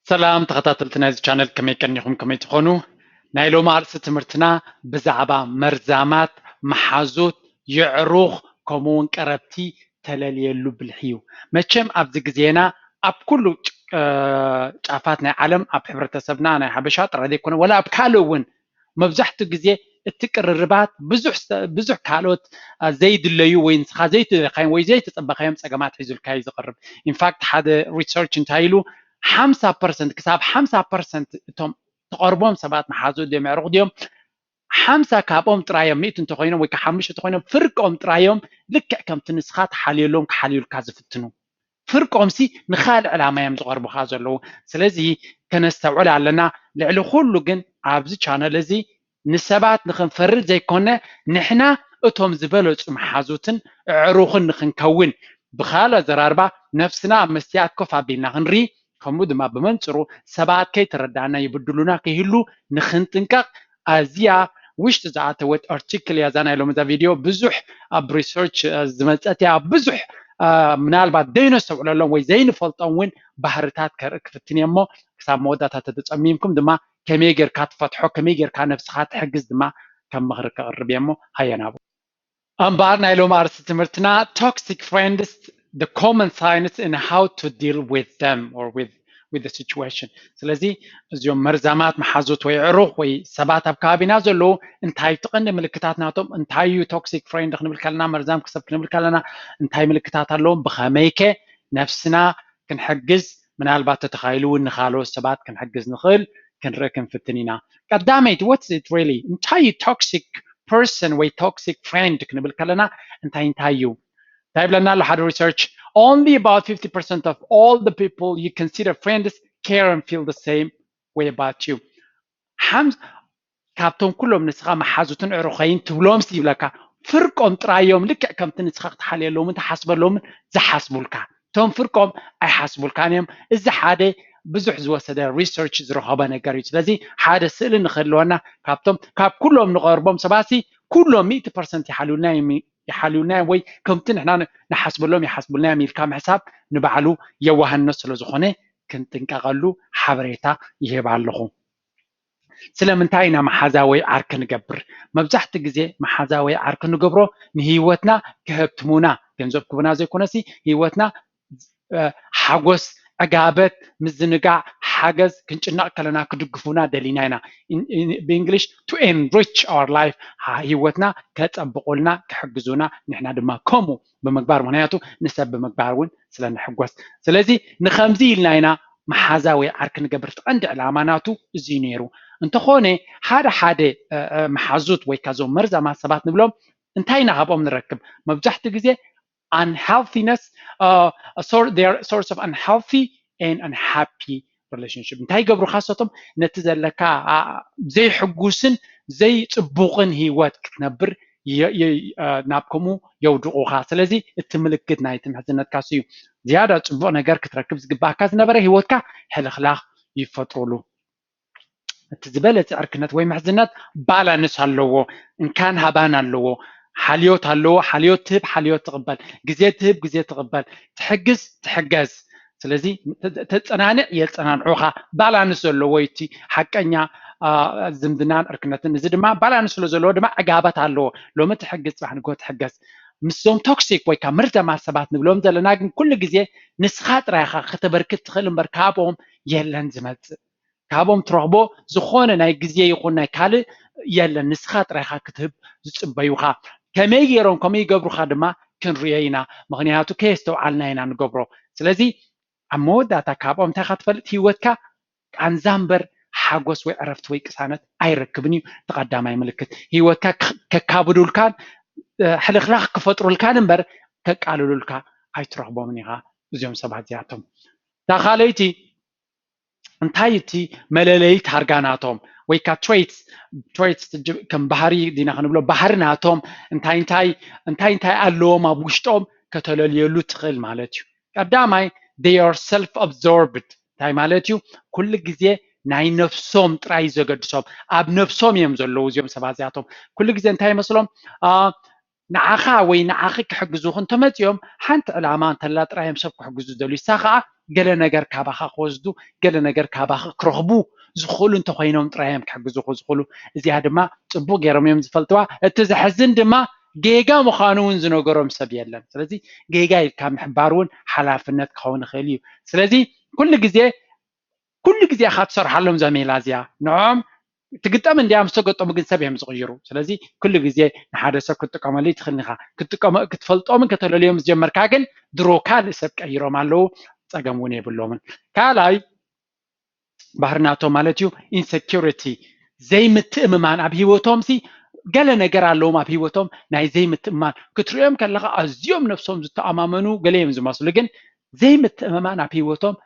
ሰላም ተኸታተልቲ ናይዚ ቻነል፣ ከመይ ቀኒኹም? ከመይ ትኾኑ? ናይ ሎሚ ኣርእስቲ ትምህርትና ብዛዕባ መርዛማት መሓዙት፣ የዕሩኽ፣ ከምኡ እውን ቀረብቲ ተለልየሉ ብልሒ እዩ። መቸም ኣብዚ ግዜና ኣብ ኩሉ ጫፋት ናይ ዓለም፣ ኣብ ሕብረተሰብና ናይ ሓበሻ ጥራይ ዘይኮነ፣ ወላ ኣብ ካልእ እውን መብዛሕትኡ ግዜ እቲ ቅርርባት ብዙሕ ካልኦት ዘይድለዩ ወይ ንስኻ ዘይትደለኻዮም ወይ ዘይተፀበኻዮም ፀገማት ሒዙልካ እዩ ዝቐርብ። ኢንፋክት ሓደ ሪሰርች እንታይ ኢሉ፣ ሓምሳ ፐርሰንት ክሳብ ሓምሳ ፐርሰንት እቶም ትቐርቦም ሰባት መሓዙት ድዮም፣ የዕሩኽ ድዮም፣ ሓምሳ ካብኦም ጥራዮም፣ ሚእቲ እንተኾይኖም ወይ ከዓ ሓሙሽተ እንተኾይኖም፣ ፍርቆም ጥራዮም ልክዕ ከምቲ ንስኻ ትሓልየሎም ክሓልዩልካ ዝፍትኑ። ፍርቆምሲ ንኻልእ ዕላማ እዮም ዝቐርቡኻ ዘለዉ። ስለዚ ከነስተውዕል ኣለና። ልዕሊ ኩሉ ግን ኣብዚ ቻነል እዚ ንሰባት ንኽንፈርድ ዘይኮነ፣ ንሕና እቶም ዝበለጹ መሓዙትን ኣዕሩኽን ንኽንከውን፣ ብኻልእ ኣዘራርባ ነፍስና ኣብ መስትያት ኮፍ ኣቢልና ክንርኢ፣ ከምኡ ድማ ብመንጽሩ ሰባት ከይተረዳእና ይብድሉና ከይህሉ ንኽንጥንቀቕ ኣዝያ ውሽጢ ዝኣተወት ኣርቲክል እያ። እዛ ናይ ሎሚ እዛ ቪድዮ ብዙሕ ኣብ ሪሰርች ዝመጸት እያ። ብዙሕ ምናልባት ዘይነስተውዕለሎም ወይ ዘይንፈልጦም እውን ባህርታት ከርኢ ክፍትን እየ እሞ፣ ክሳብ መወዳእታ ተተጸሚምኩም ድማ ከመይ ጌርካ ትፈትሖ፣ ከመይ ጌርካ ነብስኻ ትሕግዝ ድማ ከም ምኽሪ ከቕርብ እየ እሞ፣ ሃየ ናብኡ። እምበኣር ናይ ሎሚ ኣርእስቲ ትምህርትና፣ toxic friends, the common signs and how to deal with them or with with the situation። ስለዚ እዚኦም መርዛማት መሓዙት ወይ ኣዕሩኽ ወይ ሰባት ኣብ ከባቢና ዘለዉ እንታይ እቲ ቀንዲ ምልክታት ናቶም? እንታይ እዩ ቶክሲክ ፍሬንድ ክንብል ከለና፣ መርዛም ሰብ ክንብል ከለና እንታይ ምልክታት ኣለዎም? ብኸመይከ ነፍስና ክንሕግዝ፣ ምናልባት ተተኻኢሉ እውን ንኻልኦት ሰባት ክንሕግዝ ንኽእል ክንርኢ ክንፍትን ኢና። ቀዳመይቲ፣ what's it really? እንታይ እዩ ቶክሲክ ፐርሰን ወይ ቶክሲክ ፍሬንድ ክንብል ከለና እንታይ እንታይ እዩ? እንታይ ይብለና ኣሎ ሓደ ሪሰርች? Only about fifty percent of all the people you consider friends care and feel the same way about you. ሓም ካብቶም ኩሎም ንስኻ መሓዙትን ኣዕሩኸይን ትብሎምስ ይብለካ፣ ፍርቆም ጥራዮም ልክዕ ከምቲ ንስኻ ክትሓልየሎምን ትሓስበሎምን ዝሓስቡልካ። እቶም ፍርቆም ኣይሓስቡልካን እዮም። እዚ ሓደ ብዙሕ ዝወሰደ ሪሰርች ዝረኸቦ ነገር እዩ። ስለዚ ሓደ ስእሊ ንኽህልወና፣ ካብቶም ካብ ኩሎም ንቐርቦም ሰባትሲ ኩሎም ሚእቲ ፐርሰንት ይሓልዩልና እዮም፣ ይሓልዩልና እዮም ወይ ከምቲ ንሕና ንሓስበሎም ይሓስቡልና እዮም ኢልካ ምሕሳብ ንባዕሉ የዋህነት ስለ ዝኾነ ክንጥንቀቐሉ ሓበሬታ ይህብ ኣለኹ። ስለምንታይ ኢና መሓዛ ወይ ዓርኪ ንገብር? መብዛሕትኡ ግዜ መሓዛ ወይ ዓርኪ ንገብሮ ንህይወትና ከሀብትሙና፣ ገንዘብ ክህቡና ዘይኮነሲ ህይወትና እ፣ ሓጎስ፣ ዕጋበት፣ ምዝንጋዕ፣ ሓገዝ፣ ክንጭነቕ ከለና ክድግፉና ደሊና ኢና። In- in- ብእንግሊሽ to enrich our life፣ ህ- ህይወትና ከጸብቑልና ክሕግዙና ንሕና ድማ ከምኡ ብምግባር፣ ምኽንያቱ ንሰብ ብምግባር እውን ስለ ንሕጎስ። ስለዚ ንኸምዚ ኢልና ኢና መሓዛ ወይ ዓርኪ ንገብር። እቲ ቀንዲ ዕላማ ናቱ እዚ እዩ ነይሩ። እንተኾነ ሓደ ሓደ እ፣ እ፣ መሓዙት ወይ ካዞም መርዛማት ሰባት ንብሎም እንታይ ኢና ካብኦም ንረክብ? መብዛሕትኡ ግዜ unhealthiness, uh, sor- they are source of unhealthy and unhappy relationship። እንታይ ይገብሩኻ ንሳቶም? ነቲ ዘለካ ኣ፣ ዘይሕጉስን ዘይጽቡቕን ህይወት ክትነብር የ- የ- እ፣ ናብ ከምኡ የውድቑኻ። ስለዚ እቲ ምልክት ናይቲ ምሕዝነትካ እሱ እዩ። ዝያዳ ጽቡቕ ነገር ክትረክብ ዝግባእካ ዝነበረ ህይወትካ ሕልኽላኽ ይፈጥሩሉ። እቲ ዝበለጸ ዕርክነት ወይ ምሕዝነት ባላንስ ኣለዎ፣ እንካን ሃባን ኣለዎ። ሓልዮት ኣለዎ፣ ሓልዮት ትህብ፣ ሓልዮት ትቕበል፣ ግዜ ትህብ፣ ግዜ ትቕበል፣ ትሕግዝ፣ ትሕገዝ። ስለዚ ተ- ተጸናንዕ፣ የጸናንዑኻ። ባላንስ ዘለዎ እዩ እቲ ሓቀኛ ኣ፣ ዝምድናን ዕርክነትን። እዚ ድማ ባላንስ ስለ ዘለዎ ድማ ዕጋበት ኣለዎ። ሎሚ ትሕግዝ፣ ጽባሕ ንግሆ ትሕገዝ። ምስዞም ቶክሲክ ወይ ከዓ መርዛማት ሰባት ንብሎም ዘለና ግን ኩሉ ግዜ ንስኻ ጥራይ ኢኻ ከተበርክት ትኽእል እምበር ካብኦም የለን ዝመጽእ። ካብኦም ትረኽቦ ዝኾነ ናይ ግዜ ይኹን ናይ ካልእ የለን። ንስኻ ጥራይ ኢኻ ክትህብ ዝጽበዩኻ። ከመይ ገይሮም ከምኡ ይገብሩኻ ድማ ክንርእዮ ኢና። ምኽንያቱ ከየስተውዓልና ኢና ንገብሮ። ስለዚ ኣብ መወዳእታ ካብኦም እንታይ ኢኻ ትፈልጥ? ህይወትካ ቃንዛ እምበር ሓጎስ ወይ ዕረፍቲ ወይ ቅሳነት ኣይረክብን እዩ። እቲ ቀዳማይ ምልክት ህይወትካ ከ- ከካብዱልካን እ፣ ሕልኽላኽ ክፈጥሩልካን እምበር ከቃልሉልካ ኣይትረኽቦምን ኢኻ እዚኦም ሰባት እዚኣቶም። እታ ካልኣይቲ እንታይ እቲ መለለዪ ታርጋ ናቶም ወይ ከዓ ትሬትስ ትሬትስ ከም ባህሪ ዲና ክንብሎ ባህሪ ናቶም እንታይ እንታይ እንታይ እንታይ ኣለዎም ኣብ ውሽጦም ከተለልየሉ ትኽእል ማለት እዩ። ቀዳማይ they are self absorbed እንታይ ማለት እዩ? ኩሉ ግዜ ናይ ነፍሶም ጥራይ ዘገድሶም ኣብ ነፍሶም እዮም ዘለዉ እዚኦም ሰባት እዚኣቶም። ኩሉ ግዜ እንታይ ይመስሎም? ንዓኻ ወይ ንዓኺ ክሕግዙኺ እንተመፂኦም ሓንቲ ዕላማ እንተላ ጥራይ እዮም ሰብ ክሕግዙ ዝደልዩ። እሳ ከዓ ገለ ነገር ካባኻ ክወስዱ፣ ገለ ነገር ካባኻ ክረኽቡ ዝኽእሉ እንተኾይኖም ጥራይ እዮም ክሕግዙኹ ዝኽእሉ። እዚኣ ድማ ጽቡቕ ገይሮም እዮም ዝፈልጥዋ። እቲ ዘሕዝን ድማ ጌጋ ምዃኑ እውን ዝነገሮም ሰብ የለን። ስለዚ ጌጋ ኢልካ ምሕባር እውን ሓላፍነት ክኸውን ይኽእል እዩ። ስለዚ ኩሉ ግዜ ኩሉ ግዜ ኢኻ ትሰርሓሎም እዛ ሜላ እዚኣ። ንዕኦም ትግጠም እንድያ፣ ምስ ተገጠሙ ግን ሰብ እዮም ዝቕይሩ። ስለዚ ኩሉ ግዜ ንሓደ ሰብ ክትጥቀመሉ ትኽእል ኢኻ። ክትጥቀመ-፣ ክትፈልጦምን ከተለልዮም ዝጀመርካ ግን ድሮ ካልእ ሰብ ቀይሮም ኣለዉ፣ ጸገም እውን የብሎምን። ካልኣይ ባህሪ ናቶም ማለት እዩ ኢንሰኪሪቲ፣ ዘይምትእምማን ኣብ ህይወቶም ሲ ገለ ነገር ኣለዎም ኣብ ህይወቶም ናይ ዘይምትእምማን ክትሪኦም ከለኻ ኣዝዮም ነብሶም ዝተኣማመኑ ገለ እዮም ዝመስሉ ግን ዘይምትእምማን ኣብ ህይወቶም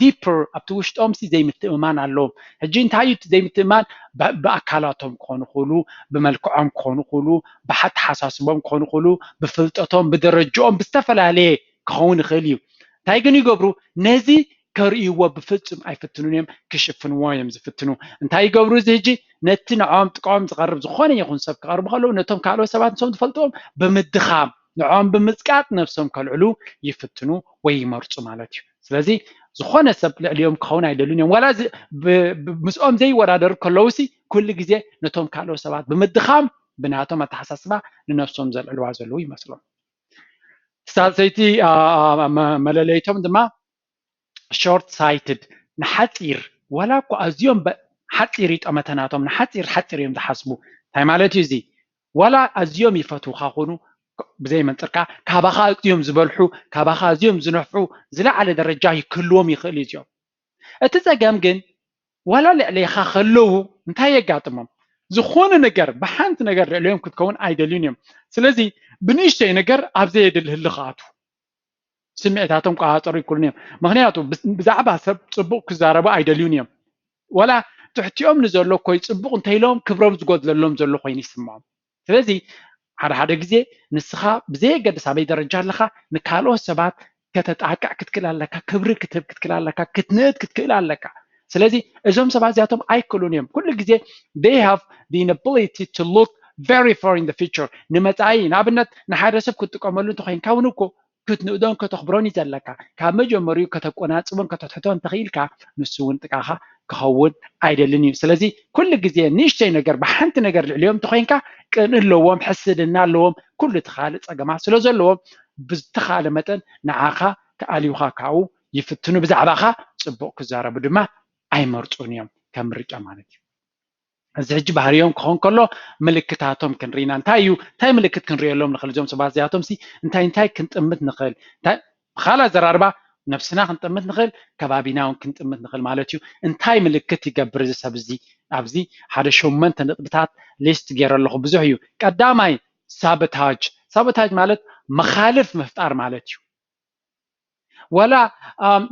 ዲፐር ኣብቲ ውሽጦም ሲ ዘይምትእምማን ኣለዎም። ሕጂ እንታይ እዩ እቲ ዘይምትእምማን? ብ-፣ ብኣካላቶም ክኾኑ ይኽእሉ፣ ብመልክዖም ክኾኑ ይኽእሉ፣ ብሓተሓሳስቦም ክኾኑ ይኽእሉ፣ ብፍልጠቶም፣ ብደረጃኦም ብዝተፈላለየ ክኸውን ይኽእል እዩ። እንታይ ግን ይገብሩ? ነዚ ከርእይዎ ብፍጹም ኣይፍትኑን እዮም፣ ክሽፍንዎ እዮም ዝፍትኑ። እንታይ ይገብሩ? እዚ ሕጂ ነቲ ንዕኦም ጥቃኦም ዝቐርብ ዝኾነ ይኹን ሰብ ክቐርቡ ከለዉ ነቶም ካልኦት ሰባት ንሶም ዝፈልጥዎም ብምድኻም ንዕኦም ብምጽቃጥ ነብሶም ከልዕሉ ይፍትኑ ወይ ይመርጹ ማለት እዩ። ስለዚ ዝኾነ ሰብ ልዕሊኦም ክኸውን ኣይደልን እዮም። ዋላ እዚ ብ-፣ ብ-፣ ምስኦም ዘይወዳደሩ ከለዉ ሲ ኩሉ ግዜ ነቶም ካልኦት ሰባት ብምድኻም ብናቶም ኣተሓሳስባ ንነብሶም ዘልዕልዋ ዘለዉ ይመስሎም። ሳልሰይቲ ኣ፣ ኣ፣ መ-፣ መለለይቶም ድማ ሾርት ሳይትድ፣ ንሓፂር ዋላ እኮ ኣዝዮም በ-፣ ሓፂር እዩ ጠመተ ናቶም፣ ንሓፂር ሓፂር እዮም ዝሓስቡ። እንታይ ማለት እዩ እዚ? ዋላ ኣዝዮም ይፈትውካ ኮኑ ብዘይ መንፅርካ ካባኻ ኣዝዮም ዝበልሑ፣ ካባኻ ኣዝዮም ዝነፍዑ፣ ዝለዓለ ደረጃ ይክህልዎም ይኽእል እዩ እዚኦም። እቲ ፀገም ግን ዋላ ልዕሌኻ ከለዉ እንታይ የጋጥሞም? ዝኾነ ነገር ብሓንቲ ነገር ልዕሊኦም ክትከውን ኣይደልዩን እዮም። ስለዚ ብንእሽተይ ነገር ኣብ ዘየድሊ ህልኽ ኣትዉ። ስምዒታቶም ክቆፃፀሩ ይክእሉን እዮም። ምኽንያቱ ብስ-፣ ብዛዕባ ሰብ ፅቡቕ ክዛረቡ ኣይደልዩን እዮም። ዋላ ትሕቲኦም ንዘሎ እኮ እዩ ፅቡቕ እንተኢሎም ክብሮም ዝጎድለሎም ዘሎ ኮይኑ ይስምዖም። ስለዚ ሓደ ሓደ ግዜ ንስኻ ብዘየገድስ ኣበይ ደረጃ ኣለኻ ንካልኦት ሰባት ከተጣቅዕ ክትክእል ኣለካ፣ ክብሪ ክትህብ ክትክእል ኣለካ፣ ክትንእድ ክትክእል ኣለካ። ስለዚ እዞም ሰባት እዚኣቶም ኣይክእሉን እዮም። ኩሉ ግዜ they have the inability to look very far in the future፣ ንመጻኢ ንኣብነት ንሓደ ሰብ ክትጥቀመሉ እንተኮይንካ እውን እኮ ክትንእዶን ከተኽብሮን እዩ ዘለካ። ካብ መጀመሪኡ ከተቆናጽቦን ከተትሕቶን እንተኽኢልካ ንሱ እውን ጥቃኻ ክኸውን ኣይደልን እዩ። ስለዚ ኩሉ ግዜ ንእሽተይ ነገር ብሓንቲ ነገር ልዕሊኦም እንተኮይንካ ቅንኢ ኣለዎም፣ ሕስድና ኣለዎም፣ ኩሉ እቲ ካልእ ጸገማት ስለ ዘለዎም ብዝተኻለ መጠን ንዓኻ ክኣልዩኻ ካብኡ ይፍትኑ፣ ብዛዕባኻ ጽቡቕ ክዛረቡ ድማ ኣይመርጹን እዮም ከም ምርጫ ማለት እዩ። እዚ ሕጂ ባህርዮም ክኸውን ከሎ ምልክታቶም ክንርኢና እንታይ እዩ እንታይ ምልክት ክንርእየሎም ንኽእል እዞም ሰባት እዚኣቶም ሲ እንታይ እንታይ ክንጥምት ንኽእል እንታይ ብኻል ኣዘራርባ ነብስና ክንጥምት ንኽእል ከባቢና እውን ክንጥምት ንኽእል ማለት እዩ እንታይ ምልክት ይገብር እዚ ሰብ እዚ ኣብዚ ሓደ ሸመንተ ነጥብታት ሊስት ገይረ ኣለኹ ብዙሕ እዩ ቀዳማይ ሳቦታጅ ሳቦታጅ ማለት መኻልፍ ምፍጣር ማለት እዩ ዋላ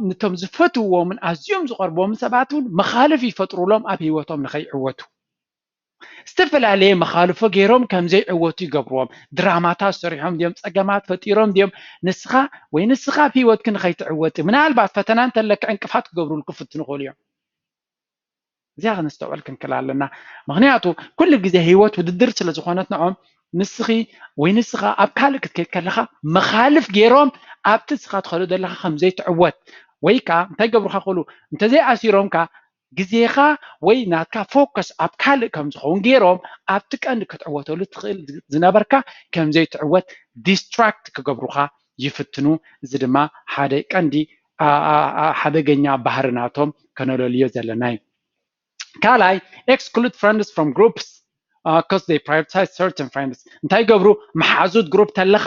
ነቶም ዝፈትውዎምን ኣዝዮም ዝቐርብዎም ሰባት እውን መኻልፍ ይፈጥሩሎም ኣብ ህይወቶም ንኸይዕወቱ ዝተፈላለየ መኻልፎ ገይሮም ከም ዘይዕወቱ ይገብርዎም ድራማታት ሰሪሖም ድዮም ፀገማት ፈጢሮም ድዮም ንስኻ ወይ ንስኻ ኣብ ህይወትክ ንኸይትዕወቲ ምናልባት ፈተና እንተለካ ዕንቅፋት ክገብሩልኩ ፍትኑ ይኽእሉ እዮም እዚኣ ክንስተውዕል ክንክእል ኣለና ምክንያቱ ኩሉ ግዜ ህይወት ውድድር ስለ ዝኾነት ንዖም ንስኺ ወይ ንስኻ ኣብ ካልእ ክትከይድ ከለኻ መኻልፍ ገይሮም ኣብቲ ንስኻ ትኸዶ ዘለኻ ከም ዘይትዕወት ወይ ከዓ እንታይ ገብሩኻ ክእሉ እንተዘይኣሲሮምካ ግዜኻ ወይ ናትካ ፎከስ ኣብ ካልእ ከም ዝኸውን ገይሮም ኣብቲ ቀንዲ ክትዕወተሉ ትኽእል ዝነበርካ ከም ዘይትዕወት ዲስትራክት ክገብሩኻ ይፍትኑ እዚ ድማ ሓደ ቀንዲ ሓደገኛ ባህሪ ናቶም ከነለልዮ ዘለና እዩ ካልኣይ exclude friends from groups cause they prioritize certain friends እንታይ ይገብሩ መሓዙት ግሩፕ ተለኻ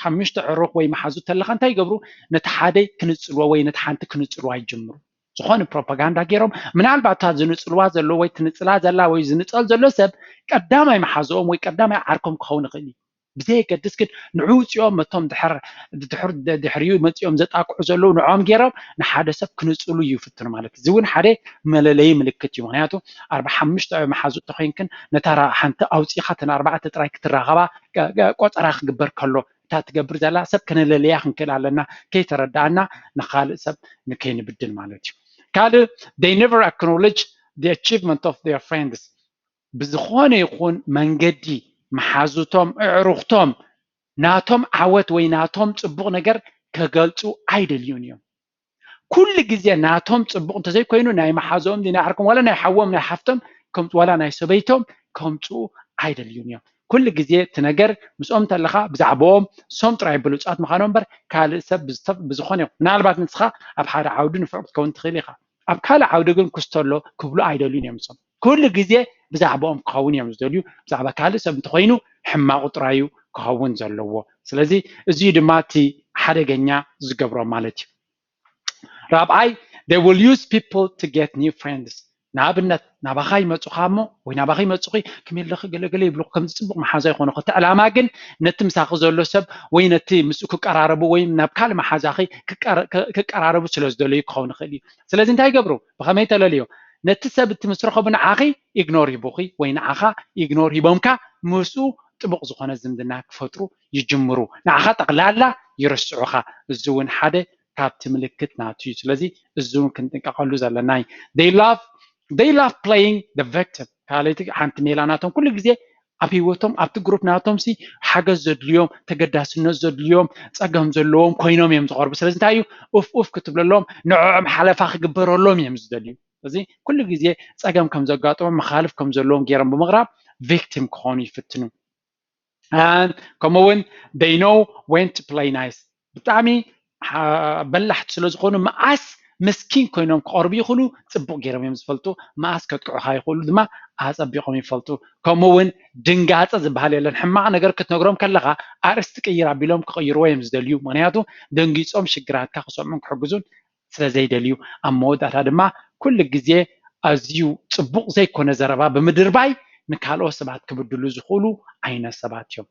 ሓሙሽተ ዕሩኽ ወይ መሓዙት ተለኻ እንታይ ይገብሩ ነቲ ሓደ ክንፅልዎ ወይ ነቲ ሓንቲ ክንፅልዋ ይጅምሩ ዝኾነ ፕሮፓጋንዳ ገይሮም ምናልባት እታ ዝንፅልዋ ዘሎ ወይ ትንፅላ ዘላ ወይ ዝንፀል ዘሎ ሰብ ቀዳማይ መሓዝኦም ወይ ቀዳማይ ዓርኮም ክኸውን ይኽእል እዩ ብዘየገድስ ግን ንዕኡ ውፅኦም መቶም ድሕር ድሕር ድሕሪኡ መፂኦም ዘጣቅዑ ዘለዉ ንዕኦም ገይሮም ንሓደ ሰብ ክንፅሉ ይፍትኑ ማለት እዚ እውን ሓደ መለለይ ምልክት እዩ ምክንያቱ ኣርባ ሓሙሽተ መሓዙ ተኮይንክን ነታ ሓንቲ ኣውፂኢካ ተን ኣርባዕተ ጥራይ ክትራኸባ ቆፀራ ክግበር ከሎ እታ ትገብር ዘላ ሰብ ከነለለያ ክንክእል ኣለና ከይተረዳኣና ንካልእ ሰብ ንከይንብድል ማለት እዩ ካልእ they never acknowledge the achievement of their friends ብዝኾነ ይኹን መንገዲ መሓዙቶም፣ ኣዕሩኽቶም ናቶም ዓወት ወይ ናቶም ጽቡቕ ነገር ከገልጹ ኣይደልዩን እዮም። ኩሉ ግዜ ናቶም ፅቡቕ እንተዘይኮይኑ ናይ መሓዝኦም ናይ ዓርኮም ዋላ ናይ ሓዎም ናይ ሓፍቶም ከምፅ ዋላ ናይ ሰበይቶም ከምፅኡ ኣይደልዩን እዮም። ኩሉ ግዜ እቲ ነገር ምስኦም እንተለካ ብዛዕባኦም ሶም ጥራይ ብሉፃት ምዃኖም እምበር ካልእ ሰብ ብዝኾነ ይኹን ምናልባት ንስኻ ኣብ ሓደ ዓውዲ ንፉዕ ክትከውን ትኽእል ኢኻ። ኣብ ካልእ ዓውዲ ግን ክስተሎ ክብሉ ኣይደልዩን እዮም። ንሶም ኩሉ ግዜ ብዛዕባኦም ክኸውን እዮም ዝደልዩ። ብዛዕባ ካልእ ሰብ እንተኮይኑ ሕማቑ ጥራዩ ክኸውን ዘለዎ። ስለዚ እዚ ድማ እቲ ሓደገኛ ዝገብሮ ማለት እዩ። ራብዓይ they will use people to get new friends። ንኣብነት ናባኻ ይመፁኻ እሞ ወይ ናባኻ ይመፁኺ ከመይ ኣለኺ ገለገለ ይብሉ ከም ፅቡቕ መሓዛ ይኾኑ እቲ ዕላማ ግን ነቲ ምሳኺ ዘሎ ሰብ ወይ ነቲ ምስኡ ክቀራረቡ ወይ ናብ ካልእ መሓዛኺ ክቀራረቡ ስለ ዝደለዩ ክኸውን ይኽእል እዩ። ስለዚ እንታይ ይገብሩ ብኸመይ ተለልዮ ነቲ ሰብ እቲ ምስ ረኸቡ ንዓኺ ኢግኖር ሂቡኺ ወይ ንዓኻ ኢግኖር ሂቦምካ ምስኡ ጥቡቕ ዝኾነ ዝምድና ክፈጥሩ ይጅምሩ። ንዓኻ ጠቕላላ ይርስዑኻ። እዚ እውን ሓደ ካብቲ ምልክት ናቱ እዩ። ስለዚ እዚ እውን ክንጥንቀቐሉ ዘለና እዩ። They love playing the victim። ካልኣይቲ ሓንቲ ሜላ ናቶም ኩሉ ግዜ ኣብ ህይወቶም ኣብቲ ግሩፕ ናቶም ሲ ሓገዝ ዘድልዮም ተገዳስነት ዘድልዮም ፀገም ዘለዎም ኮይኖም እዮም ዝቐርቡ። ስለዚ እንታይ እዩ ኡፍ ኡፍ ክትብለሎም ንዕኦም ሓለፋ ክግበረሎም እዮም ዝደልዩ። እዚ ኩሉ ግዜ ፀገም ከም ዘጋጥሞም መኻልፍ ከም ዘለዎም ገይሮም ብምቕራብ ቪክቲም ክኾኑ ይፍትኑ። ከምኡ እውን they know when to play nice። ብጣዕሚ በላሕቲ ስለ ዝኾኑ መዓስ ምስኪን ኮይኖም ክቐርቡ ይኽእሉ ፅቡቕ ገይሮም እዮም ዝፈልጡ። መዓስ ከጥቅዑኻ ይኽእሉ ድማ ኣፀቢቖም ይፈልጡ። ከምኡ እውን ድንጋፀ ዝበሃል የለን። ሕማቕ ነገር ክትነግሮም ከለኻ ኣርእስቲ ቅይር ኣቢሎም ክቕይርዎ እዮም ዝደልዩ። ምክንያቱ ደንጊፆም ሽግራትካ ክሰምዑን ክሕግዙን ስለ ዘይደልዩ ኣብ መወዳእታ ድማ ኩሉ ግዜ ኣዝዩ ፅቡቕ ዘይኮነ ዘረባ ብምድርባይ ንካልኦት ሰባት ክብድሉ ዝኽእሉ ዓይነት ሰባት እዮም።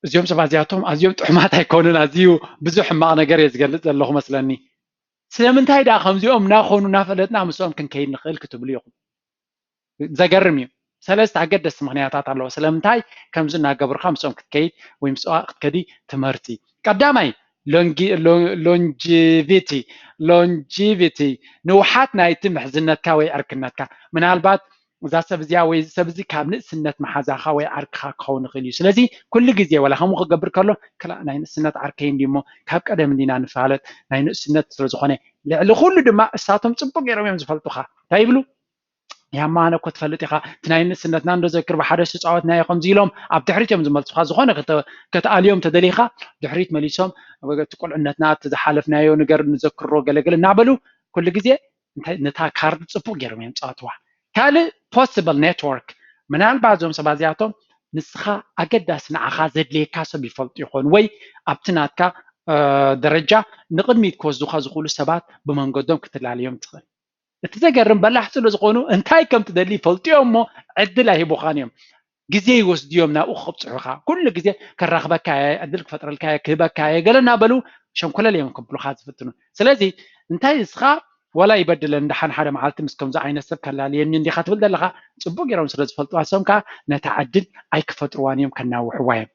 እዚኦም ሰባት እዚኣቶም ኣዝዮም ጥዑማት ኣይኮኑን። ኣዝዩ ብዙሕ ሕማቕ ነገር እየ ዝገልፅ ዘለኹ መስለኒ። ስለምንታይ ደኣ ከምዚኦም እናኾኑ እናፈለጥና ምስኦም ክንከይድ ንኽእል ክትብሉ ኢኹም። ዘገርም እዩ። ሰለስተ ኣገደስቲ ምኽንያታት ኣለዎ ስለምንታይ ከምዚ እናገበርካ ምስኦም ክትከይድ ወይ ምስኣ ክትከዲ ትምህርቲ። ቀዳማይ longevity longevity ንውሓት ናይቲ ምሕዝነትካ ወይ ዕርክነትካ። ምናልባት እዛ ሰብ እዚኣ ወይ እዚ ሰብ እዚ ካብ ንእስነት መሓዛኻ ወይ ዓርክኻ ክኸውን ይኽእል እዩ። ስለዚ ኩሉ ግዜ ዋላ ከምኡ ክገብር ከሎ ክላእ ናይ ንእስነት ዓርከይ እንዲሞ ካብ ቀደም እንዲና ንፋለጥ ናይ ንእስነት ስለዝኾነ ልዕሊ ኩሉ ድማ እሳቶም ፅቡቅ ገይሮም እዮም ዝፈልጡኻ። እንታይ ይብሉ? ያማ ኣነ እኮ ትፈልጥ ኢኻ እቲ ናይ ንእስነትና እንዶ ዘክር ብሓደ ስፃወትናዮ ከምዚ ኢሎም ኣብ ድሕሪት እዮም ዝመልሱኻ። ዝኾነ ከተኣልዮም ተደሊኻ ድሕሪት መሊሶም እቲ ቁልዕነትና እቲ ዝሓለፍናዮ ነገር ንዘክሮ ገለገለ እናበሉ ኩሉ ግዜ እንታይ ነታ ካርድ ፅቡቅ ገይሮም እዮም ፃወትዋ። ካልእ possible network ምናልባት እዞም ሰባት እዚኣቶም ንስኻ ኣገዳሲ ንዓኻ ዘድልየካ ሰብ ይፈልጡ ይኾኑ ወይ ኣብቲ ናትካ ደረጃ ንቕድሚት ክወስዱኻ ዝኽእሉ ሰባት ብመንገዶም ክትላለዮም ትኽእል። እቲ ዘገርም በላሕ ስለ ዝኾኑ እንታይ ከም ትደሊ ይፈልጡ እዮም እሞ ዕድል ኣይህቡኻን እዮም። ግዜ ይወስዱ እዮም ናብኡ ከብፅሑኻ። ኩሉ ግዜ ከራኽበካ እየ፣ ዕድል ክፈጥረልካ እየ፣ ክህበካ እየ ገለ እናበሉ ሸንኮለል እዮም ክብሉኻ ዝፍትኑ። ስለዚ እንታይ ንስኻ ዋላ ይበድለን ደሓን ሓደ መዓልቲ ምስ ከምዚ ዓይነት ሰብ ከላልየኒ እንዲኻ ትብል ዘለኻ ፅቡቅ ገይሮም ስለ ዝፈልጥዋ እሶም ከዓ ነታ ዕድል ኣይክፈጥርዋን እዮም ከናውሕዋ እዮም።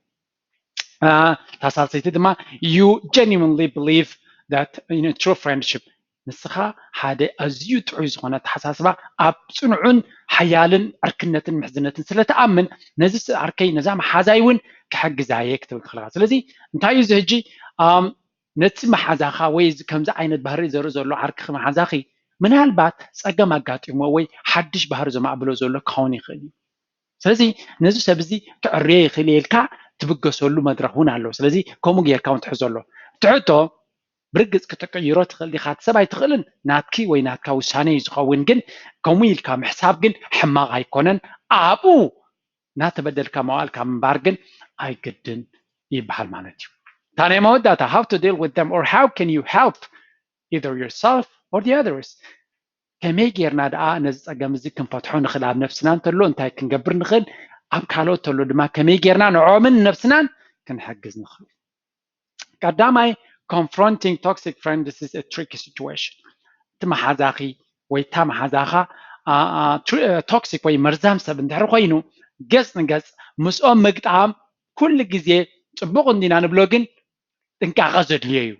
እታ ሳልሰይቲ ድማ you genuinely believe that in a true friendship ንስኻ ሓደ ኣዝዩ ጥዑይ ዝኾነ ኣተሓሳስባ ኣብ ፅኑዕን ሓያልን ዕርክነትን ምሕዝነትን ስለ ትኣምን ነዚ ዓርከይ ነዛ መሓዛይ እውን ክሕግዛ እየ ክትብል ትኽእል ኢኻ። ስለዚ እንታይ እዩ እዚ ሕጂ ነቲ መሓዛኻ ወይ እዚ ከምዚ ዓይነት ባህሪ ዘርኢ ዘሎ ዓርክኺ መሓዛኺ ምናልባት ፀገም ኣጋጢሞ ወይ ሓድሽ ባህሪ ዘማዕብሎ ዘሎ ክኸውን ይኽእል እዩ። ስለዚ ነዚ ሰብ እዚ ክዕርዮ ይኽእል እየ ኢልካ ትብገሰሉ መድረኽ እውን ኣሎ። ስለዚ ከምኡ ጌርካ እውን ትሕዘሉ። እቲ ሕቶ ብርግፅ ክትቅይሮ ትኽእል ዲኻ? እቲ ሰብ ኣይትኽእልን፣ ናትኪ ወይ ናትካ ውሳነ እዩ ዝኸውን። ግን ከምኡ ኢልካ ምሕሳብ ግን ሕማቕ ኣይኮነን። ኣብኡ እናተበደልካ መዋእልካ ምንባር ግን ኣይግድን ይበሃል ማለት እዩ። እታ ናይ መወዳእታ how to deal with them or how can you help either yourself or the others ከመይ ጌርና ደኣ ነዚ ጸገም እዚ ክንፈትሖ ንኽእል? ኣብ ነፍስና እንተሎ እንታይ ክንገብር ንኽእል? ኣብ ካልኦት ተሎ ድማ ከመይ ጌርና ንዕኦምን ነፍስናን ክንሕግዝ ንኽእል? ቀዳማይ confronting toxic friend this is a tricky situation እቲ መሓዛኺ ወይ እታ መሓዛኻ ቶክሲክ ወይ መርዛም ሰብ እንድሕር ኮይኑ ገጽ ንገጽ ምስኦም ምግጣም ኩሉ ግዜ ጽቡቕ እንዲና ንብሎ ግን ጥንቃቐ ዘድልዮ እዩ።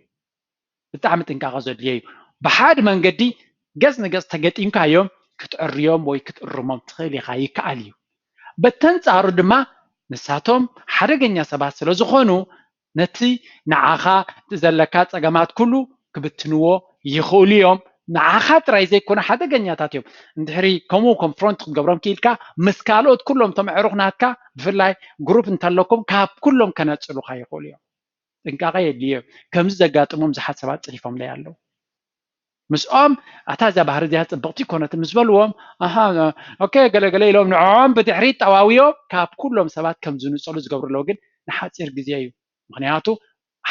ብጣዕሚ ጥንቃቐ ዘድልዮ እዩ። ብሓደ መንገዲ ገጽ ንገጽ ተገጢምካዮም ክትዕርዮም ወይ ክትእርሞም ትኽእል ኢኻ፣ ይከኣል እዩ። በተንጻሩ ድማ ንሳቶም ሓደገኛ ሰባት ስለ ዝኾኑ ነቲ ንዓኻ እቲ ዘለካ ጸገማት ኩሉ ክብትንዎ ይኽእሉ እዮም። ንዓኻ ጥራይ ዘይኮነ ሓደገኛታት እዮም። እንድሕሪ ከምኡ ኮንፍሮንት ክትገብሮም ክኢልካ ምስ ካልኦት ኩሎም እቶም ኣዕሩኽ ናትካ ብፍላይ ግሩፕ እንተለኩም ካብ ኩሎም ከነጽሉኻ ይኽእሉ እዮም። ጥንቃቐ የድልዮ። ከምዚ ዘጋጥሞም ብዙሓት ሰባት ጽሒፎምለይ ኣለዉ። ምስኦም ኣታ እዛ ባህሪ እዚኣ ጽብቕቲ ኮነት ምስ በልዎም ኣሃ ኦኬ ገለገለ ኢሎም ንዕኦም ብድሕሪት ጠዋውዮም ካብ ኩሎም ሰባት ከም ዝንጸሉ ዝገብሩ ኣለዉ። ግን ንሓጺር ግዜ እዩ። ምኽንያቱ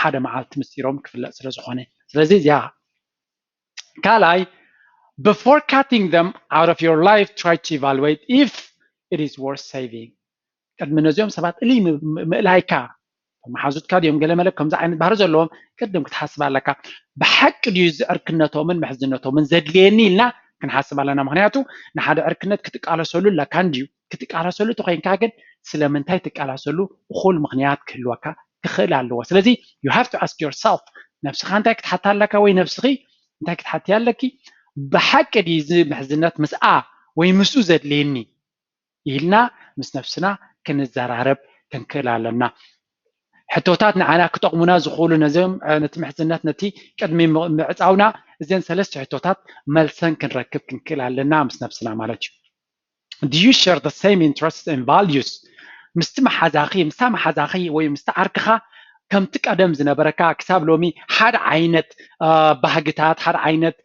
ሓደ መዓልቲ ምስጢሮም ክፍለጥ ስለ ዝኾነ። ስለዚ እዚኣ ካልኣይ before cutting them out of your life try to evaluate if it is worth saving። ቅድሚ ነዚኦም ሰባት እልይ ምእላይካ መሓዙትካ ድዮም ገለ መለ ከምዚ ዓይነት ባህሪ ዘለዎም ቅድም ክትሓስብ ኣለካ። ብሓቂ ድዩ እዚ ዕርክነቶምን ምሕዝነቶምን ዘድልየኒ ኢልና ክንሓስብ ኣለና። ምክንያቱ ንሓደ ዕርክነት ክትቃለሰሉ ኣለካ እንድዩ። ክትቃለሰሉ ተኮይንካ ግን ስለምንታይ ትቃለሰሉ እኹል ምክንያት ክህልወካ ክኽእል ኣለዎ። ስለዚ you have to ask yourself ነብስኻ እንታይ ክትሓታ ኣለካ ወይ ነብስኺ እንታይ ክትሓትያ ኣለኪ? ብሓቂ ድዩ እዚ ምሕዝነት ምስኣ ወይ ምስኡ ዘድልየኒ ኢልና ምስ ነብስና ክንዘራረብ ክንክእል ኣለና። ሕቶታት ንዓና ክጠቕሙና ዝኽእሉ ነዚም ነቲ ምሕዝነት ነቲ ቅድሚ ምዕፃውና እዘን ሰለስተ ሕቶታት መልሰን ክንረክብ ክንክእል ኣለና ምስ ነብስና ማለት እዩ። Do you share the same interests and values? ምስቲ መሓዛኺ ምስታ መሓዛኺ ወይ ምስቲ ዓርክኻ ከምቲ ቀደም ዝነበረካ ክሳብ ሎሚ ሓደ ዓይነት ባህግታት ሓደ ዓይነት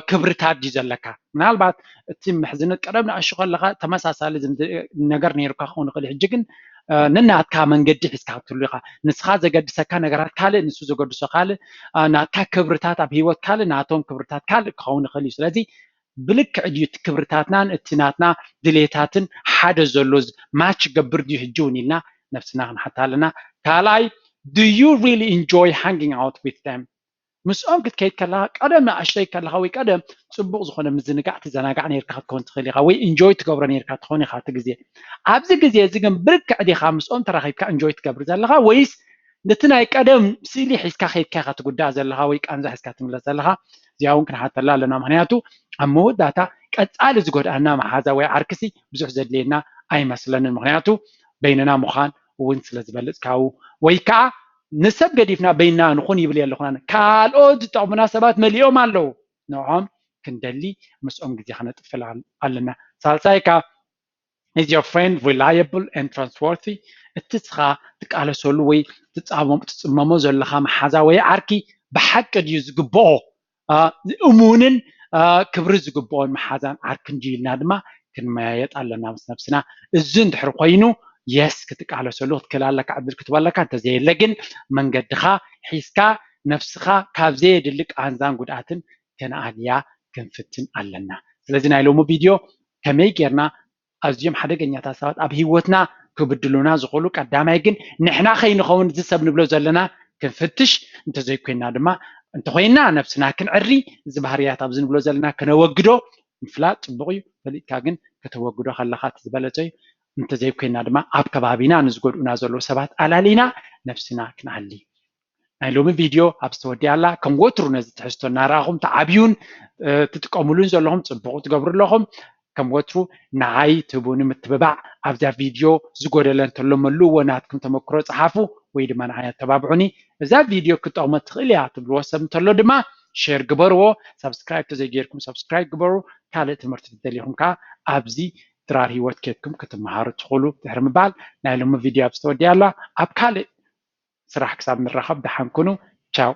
ክብርታት ድዩ ዘለካ? ምናልባት እቲ ምሕዝነት ቀደም ንኣሹ ከለካ ተመሳሳሊ ነገር ነይሩካ ክኸውን ይኽእል። ሕጂ ግን ነናትካ መንገዲ ሒዝካ ክትህሉ ኢኻ። ንስኻ ዘገድሰካ ነገራት ካልእ፣ ንሱ ዘገድሶ ካልእ፣ ናትካ ክብርታት ኣብ ህይወት ካልእ፣ ናቶም ክብርታት ካልእ ክኸውን ይኽእል እዩ። ስለዚ ብልክዕ ድዩ እቲ ክብርታትናን እቲ ናትና ድሌታትን ሓደ ዘሎ ማች ገብር ድዩ ሕጂ እውን ኢልና ነብስና ክንሓታ ኣለና። ካልኣይ do you really enjoy hanging out with them? ምስኦም ክትከይድ ከለካ ቀደም ንኣሽተይ ከለካ ወይ ቀደም ፅቡቅ ዝኮነ ምዝንጋዕ ትዘናጋዕ ነርካ ክትከውን ትኽእል ኢካ ወይ ኢንጆይ ትገብሮ ነርካ ትኾን ኢካ እቲ ግዜ። ኣብዚ ግዜ እዚ ግን ብልክዕ ዲካ ምስኦም ተራኪብካ ኢንጆይ ትገብር ዘለካ ወይስ ነቲ ናይ ቀደም ስእሊ ሒዝካ ከይድካ ኢካ ትጉዳእ ዘለካ ወይ ቃንዛ ሒዝካ ትምለስ ዘለካ? እዚኣ እውን ክንሓተላ ኣለና። ምክንያቱ ኣብ መወዳእታ ቀፃሊ ዝጎድኣና መሓዛ ወይ ዓርክሲ ብዙሕ ዘድልየና ኣይመስለንን። ምክንያቱ በይንና ምዃን እውን ስለ ዝበልፅ ካብኡ ወይ ከዓ ንሰብ ገዲፍና በይንና ንኹን ይብል የለኹና። ካልኦት ዝጠቕሙና ሰባት መሊኦም ኣለዉ። ንዕኦም ክንደሊ ምስኦም ግዜ ከነጥፍል ኣለና። ሳልሳይ ከዓ is your friend reliable and trustworthy? እቲ ንስኻ ትቃለሰሉ ወይ ትጻመሞ ዘለኻ መሓዛ ወይ ዓርኪ ብሓቂ ድዩ ዝግብኦ እሙንን ክብሪ ዝግብኦን መሓዛን ዓርክን ድዩ ኢልና ድማ ክንመያየጥ ኣለና ምስ ነብስና። እዚ እንድሕር ኮይኑ የስ ክትቃለሰሉ ክትክእል ኣለካ ዕድል ክትበለካ እንተዘየለ ግን መንገድኻ ሒዝካ ነብስኻ ካብ ዘየድሊ ቃንዛን ጉድኣትን ከነኣልያ ክንፍትን ኣለና። ስለዚ ናይ ሎሚ ቪድዮ ከመይ ጌርና ኣዝዮም ሓደገኛታት ሰባት ኣብ ህይወትና ክብድሉና ዝኽእሉ ቀዳማይ ግን ንሕና ከይንኸውን እዚ ሰብ ንብሎ ዘለና ክንፍትሽ እንተዘይኮይና ድማ እንተኮይና ነብስና ክንዕሪ እዚ ባህርያት ኣብዚ ንብሎ ዘለና ክነወግዶ ምፍላጥ ፅቡቅ እዩ። ፈሊጥካ ግን ከተወግዶ ከለካ እቲ ዝበለፀ እዩ። እንተዘይኮይና ድማ ኣብ ከባቢና ንዝጎድኡና ዘለዉ ሰባት ኣላሊና ነብስና ክንኣሊ። ናይ ሎሚ ቪድዮ ኣብ ዝተወዲኣላ ከም ወትሩ ነዚ ትሕዝቶ እናረኣኹም ትዓብዩን ትጥቀምሉን ዘለኹም ፅቡቅ ትገብሩ ኣለኹም። ከም ወትሩ ንዓይ ትህቡኒ ምትብባዕ ኣብዛ ቪድዮ ዝጎደለ እንተሎ መልእዎ ናትኩም ተመክሮ ፀሓፉ ወይ ድማ ንዓይ ኣተባብዑኒ። እዛ ቪድዮ ክትጠቕሞ ትኽእል እያ ትብልዎ ሰብ እንተሎ ድማ ሼር ግበርዎ። ሳብስክራይብ ተዘይጌርኩም ሳብስክራይብ ግበሩ። ካልእ ትምህርቲ ትደሊኹም ከዓ ኣብዚ ድራር ህይወት ኬድኩም ክትመሃሩ ትኽእሉ። ድሕሪ ምባል ናይ ሎሚ ቪድዮ ኣብ ዝተወዲኣላ ኣብ ካልእ ስራሕ ክሳብ ንራኸብ ደሓን ኩኑ። ቻው።